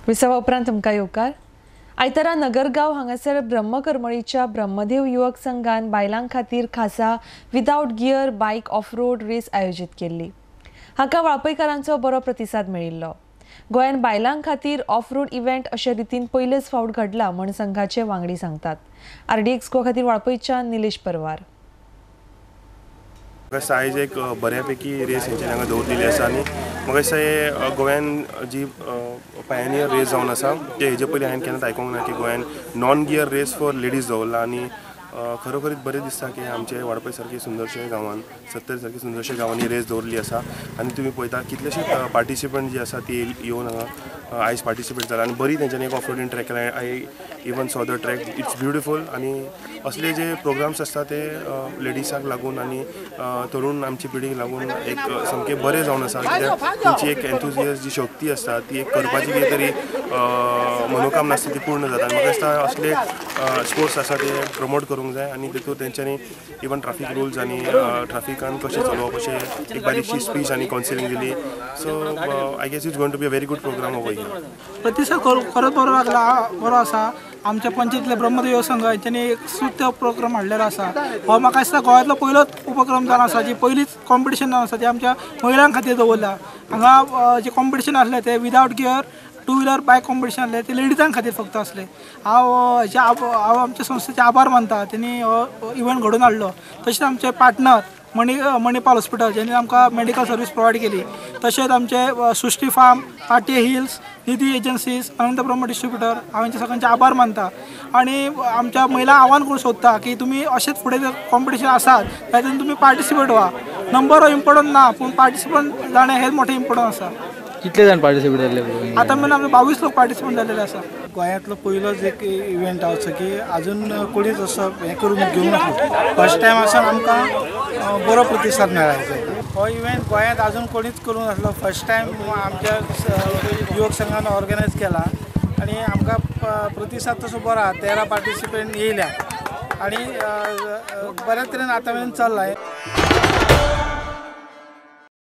विसवा उपरांत तुमकां येवकार. आयतारा नगरगांव हांगासर ब्रह्मकरमळीच्या ब्रह्मदेव युवक संघान बायलां खातीर खासा without gear bike off road race आयोजीत केल्ली. हाका वाळपयकारांचो बरो प्रतिसाद मेळिल्लो. गोंयांत बायलां खातीर ऑफ रोड इव्हेंट अशे रितीन पयलेच फावट घडला म्हण संघाचे वांगडी सांगतात. आरडीएक्स गोवा खातीर वाळपयच्यान निलेश परवार. म्हाका आयज एक बऱ्यापैकी रेस हेंच्यांनी हांगा दवरलेली आसा आनी म्हाका दिसता हे गोंयान जी पायनियर रेस जावन आसा ते हेजे पयलीं हांवें केन्नाच आयकूंक ना की गोंयान non gear race for ladies दवरला आनी खरोखरीच बरें दिसता की आमचे वाळपय सारकी सुंदरशे गांवान, सत्तरी सारकी सुंदरशे गांवांनी रेस दवरली आसा आनी तुमी पळयता कितलेशे पार्टिसिपंट जी आसा ती येवन हांगा आयज पार्टिसिपेट जाला आनी बरी तेंच्यांनी एक ऑफ रोडींग ट्रॅक केला. I even saw the track, it's beautiful. आनी असले जे प्रोग्राम्स आसता ते लेडिसाक लागून आनी तरुण आमची पिढीक लागून एक सामकें बरें जावन आसा, कित्याक तेंची एक एन्थुजियस्ट जी शक्ती आसता ती एक करपाची कितें तरी मनोकामना आसता ती पूर्ण जाता. आनी म्हाका दिसता असले स्पोर्ट्स आसा ते प्रमोट करूंक जाय आनी तितून तेंच्यांनी इवन ट्राफीक रुल्स आनी ट्राफिकान कशें चलोवप अशें एक बारीकशी स्पीच आनी कावन्सिलींग दिली. So I guess it's going to be a very good program over here. प्रतिसाद खरोच बरो लागला, बरो आसा. आमच्या पंचायतींतले ब्रह्मदेव संघ हेंच्यांनी एक सुद्दां प्रोग्राम हाडलेलो आसा. हो म्हाका दिसता गोंयांतलो पयलोच उपक्रम जावन आसा, जी पयलीच कॉम्पिटिशन जावन आसा ती आमच्या महिलां खातीर दवरला. हांगा जे कॉम्पिटिशन आसलें ते without gear two wheeler bike competition आसलें ते लेडिजां खातीर फक्त आसलें. हांव हेचे हांव आमच्या संस्थेचे आभार मानता, तेणी हो इव्हेंट घडोवन हाडलो. तशेंच आमचे पार्टनर मणिपाल हॉस्पिटल ज्यांनी आमकां मेडिकल सर्वीस प्रोवायड केली, तशेंच आमचे Srushti farm, Patiye hills, Nidhi agencies, Anant Brahma distributor, हांव हेंचे सगळ्यांचे आभार मानता. आनी आमच्या महिला आव्हान करूंक सोदता की तुमी अशेंच फुडें जर कॉम्पिटिशन आसात तातूंत तुमी पार्टिसिपेट व्हा. नंबर हो इम्पोर्टंट ना, पूण पार्टिसिपंट जाणें हें मोठें इम्पोर्टंट आसा. कितले जाण पार्टिसिपेट जाल्ले? आतां मेरेन आमचे 22 लोक पार्टिसिपंट जाल्लेले आसा. गोंयांतलो पयलोच एक इव्हेंट असो की अजून कोणीच असो हें करून घेवंक नासलो. फर्स्ट टायम आसून आमकां बरो प्रतिसाद मेळ्ळा. हो इव्हेंट गोंयांत अजून कोणीच करूंक नासलो. फर्स्ट टायम आमच्या युवक संघान ऑर्गनायज केला आनी आमकां प्रतिसाद तसो बरो आसा. 13 पार्टिसिपंट येयल्या आनी बऱ्या तरेन आतां मेरेन चल्ला.